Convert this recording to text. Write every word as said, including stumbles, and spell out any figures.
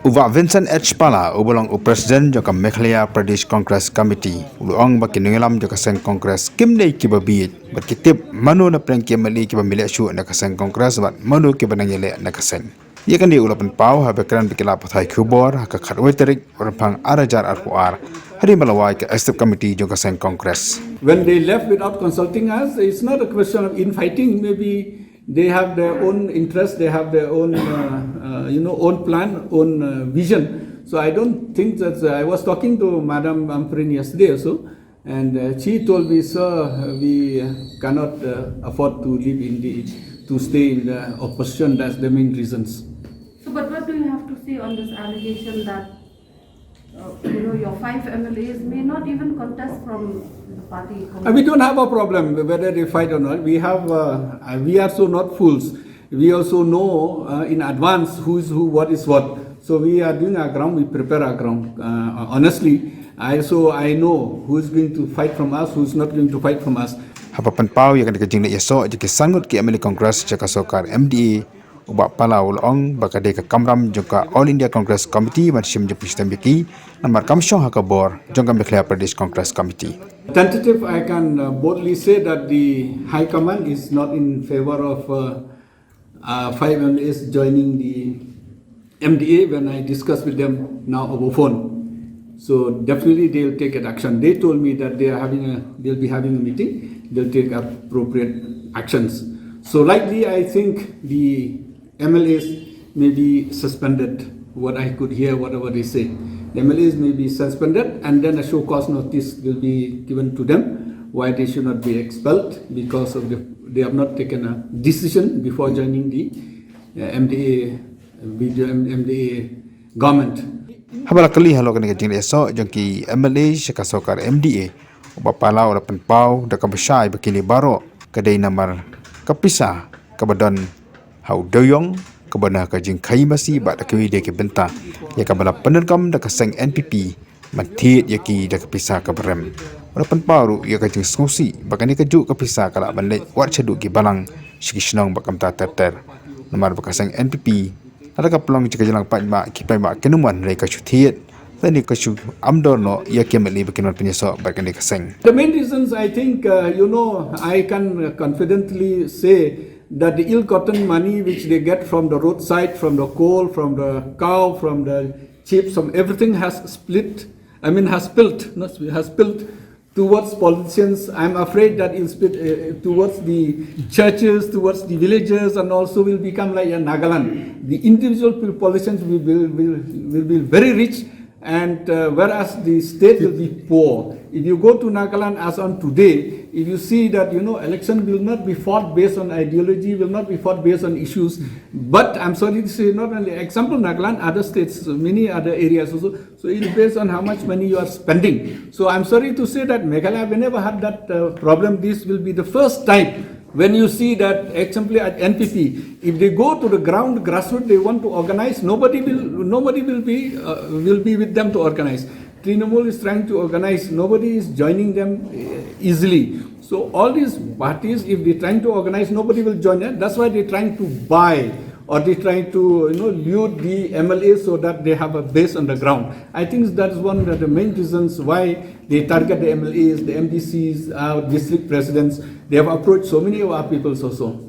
U Bah Vincent H Pala, uba long u President jong ka Meghalaya Pradesh Congress Committee, u la ong ba ki nongïalam jong ka seng Congress kim dei kiba bieit bad ki tip mano na pdeng ki M L A kiba mih leh shuh na ka seng Congress bad mano kiba nang ïaleh na ka seng. Ïa kane u la pynpaw haba kren bad ki lad pathai khubor ha ka khatwei tarik u Rymphang ar hajar arphew ar, hadien ba la wai ka Executive Committee jong ka seng Congress. When they left without consulting us, it's not a question of infighting. Maybe they have their own interest, they have their own, uh, uh, you know, own plan, own, uh, vision. So I don't think that, uh, I was talking to Madam Ampareen yesterday also, and, uh, she told me, "Sir, we cannot, uh, afford to live in the, to stay in the opposition. That's the main reasons." So, but what do you have to say on this allegation that, uh, you know, your five M L As may not even contest from the party? Uh, we don't have a problem whether they fight or not. We have, uh, uh, we are so not fools. We also know, uh, in advance who is who, what is what. So we are doing our ground, we prepare our ground. Uh, honestly, I so I know who is going to fight from us, who is not going to fight from us. Haba pynpaw ïa kane ka jingleit ïasoh jong ki san ngut ki M L A Congress jong ka sorkar M D A, u Bah Pala u la ong ba ka dei ka kamram jong ka All India Congress Committee ban shim jingpynshitom ïa ki, namar kam shong ha ka bor jong ka Meghalaya Pradesh Congress Committee. Tentative, I can, uh, boldly say that the High Command is not in favor of, uh, uh, five M L As joining the M D A when I discussed with them now over phone. So definitely they'll take an action. They told me that they are having a, they'll be having a meeting. They'll take appropriate actions. So likely, I think the M L As may be suspended. What I could hear, whatever they say, the M L As may be suspended, and then a show cause notice will be given to them why they should not be expelled because of the, they have not taken a decision before joining the, uh, M D A, video M-, M D A government. Haba la kylli halor kane ka jingleit ïasoh jong ki M L A sha ka sorkar M D A, u Bah Pala u la pynpaw da kaba shai ba kine baroh ka dei namar ka pisa kaba don ha u dewïong kaba na ka jingkhaïi masi bad da kiwei de ki bynta ïa kaba la pyndonkam da ka seng N P P ban thied ïa ki da ka pisa kaba rem. U la pynpaw ruh ïa ka jingsngewsih ba kane kajuh ka pisa ka lah ban leit wat shaduh ki balang sha ki shnong bad kumta ter ter. Namar ba ka seng N P P lada ka pynlong jong ka jinglang paidbah ki paidbah kin ym wan, hynrei ka shu thied lane ka shu amdor noh ïa ki M L A ba kin wan pynïasoh bad kane ka seng. The main reasons, I think, uh, you know, I can confidently say that the ill-gotten money which they get from the roadside, from the coal, from the cow, from the chips, from everything has split, I mean, has spilled, not spilled, has spilled towards politicians. I'm afraid that it'll split, uh, towards the churches, towards the villages, and also will become like a Nagaland. The individual pol-, politicians will, will, will, will be very rich, and, uh, whereas the state will be poor. If you go to Nagaland as on today, if you see that, you know, election will not be fought based on ideology, will not be fought based on issues. But I'm sorry to say, not only example Nagaland, other states, many other areas also. So it is based on how much money you are spending. So I'm sorry to say that Meghalaya, we never had that, uh, problem. This will be the first time when you see that, example, at N P P, if they go to the ground, grassroots, they want to organize, nobody will, nobody will be, uh, will be with them to organize. Trinamool is trying to organize, nobody is joining them, uh, easily. So all these parties, if they're trying to organize, nobody will join them. That's why they're trying to buy, or they're trying to, you know, lure the M L As so that they have a base on the ground. I think that is one of the main reasons why they target the M L As, the M D Cs, our district presidents. They have approached so many of our peoples also.